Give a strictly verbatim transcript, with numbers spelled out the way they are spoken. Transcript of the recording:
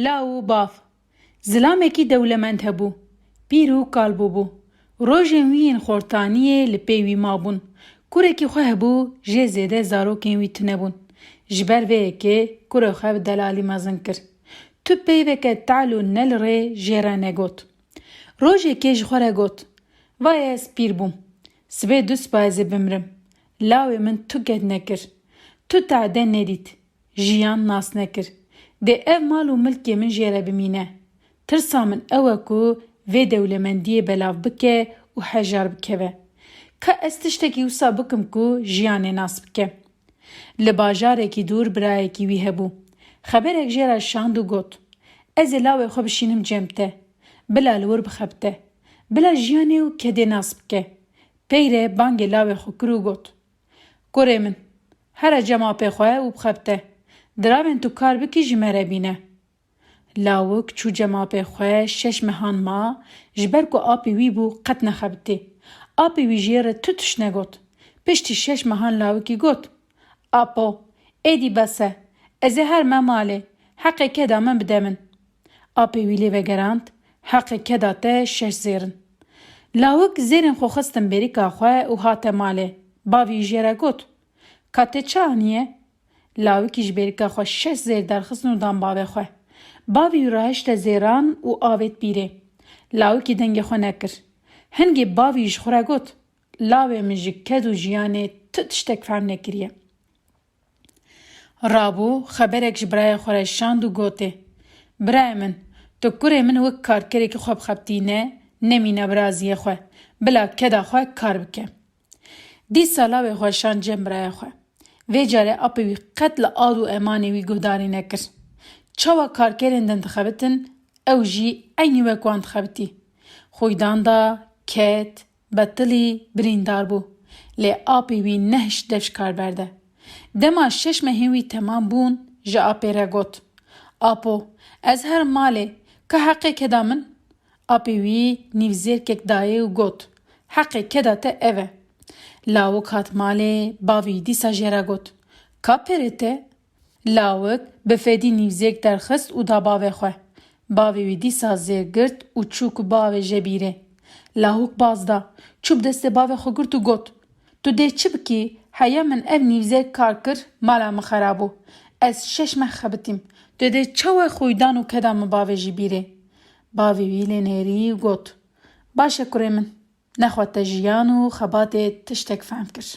Law û bav. Zilamekî dewlemend hebû. Pîr û kal bûbû. Rojên wî yên xortaniyê li pê wî mabûn. Kurekî xwe hebû, jê zêde zarokên wî tune bûn. Ji ber vê yekê kurê xwe bi delalî mezin kir. Tu peyveke tehl û ne li rê jê re negot. Rojekê ji xwe re got, "Vaye ez pîr bûm. Sibê du siba ez ê bimrim. Lawê min tu ked nekir. Tu tade nedît. Jiyan nas nekir. Dê ev mal û milkê min jê re bimîne. Tirsa min ew e ku vê dewlemendiyê belav bike û hejar bikeve. Ka ez tiştekî wisa bikim ku jiyanê nas bike." Li bajarekî dûr birayekî wî hebû. Xeberek jê re şand û got, "Ez ê lawê xwe bişînim cem te. Bila li wir bixebite. Bila jiyanê û kedê nas bike." Peyre bangê lawê xwe kir û got, "Kurê min, here cem apê xwe û bixebite. Diravên tu kar bikî ji me re bîne." Lawik çû cem apê xwe şeş mehan ma, ji ber ku apê wî bû qet nexebitî. Apê wî jê re tu tişt negot. Piştî şeş mehan lawikî got, "Apo, êdî bes e. Ez ê herme malê. Heqê keda min bide min." Apê wî lê vegerand, "Heqê keda te şeş zêr in." Lawik zêrên xwe xistin bêrîka xwe û hate malê. Bavî wî jê re got, "Ka te çi aniye?" Lawikî ji bêrîka xwe şeş zêr derxistin û dan bavê xwe. Bavî wî rahişte zêran û avêt pîrê. Lawikî dengê xwe nekir. Hingê bavî ji xwe re got, "Lawê min ji ked û jiyanê tu tiştek fehm nekiriye." Rabû xeberek ji birayê xwe re şand û gotê, "Birayê min, tu kurê min wek karkerekî xwe bixebitîne, nemîne biraziyê xwe, bila keda xwe kar bike." Dîsa lawê xwe şand cem birayê xwe. Vê carê apê wî qet li ad û emanê wî guhdarî nekir. Çawa karkerên din dixebitin, ew jî eynî wek wan dixebitî. Xwîdan da, ket, betilî, birîndar bû. Lê apê wî nehişt dev ji kar berde. Dema şeş mehên wî temam bûn, ji apê re got, "Apo, ez herim malê, ka heqê keda min?" Apê wî nîvzêrkek dayê û got, "Heqê keda te ev e." Lawik hat malê, bavî wî dîsa jê re got, "Ka perê te?" Lawik bi fedî nîvzêrk derxist û da bavê xwe. Bavê wî dîsa zêr girt û çû ku bavê je bîrê. Lawik baz da, çû bi destê bavê xwe girt û got, "Tu dê çi bikî? Heya min ev nîvzêrk kar kir, mala min xera bû. Ez şeş meh xebitîm. Tu dê çawa xwîdan û keda min bavêjî bîrê?" Bavê wî lê nêrî û got, "Baş e kurê min, nexwe te jiyan û xebatê tiştek fehm kir."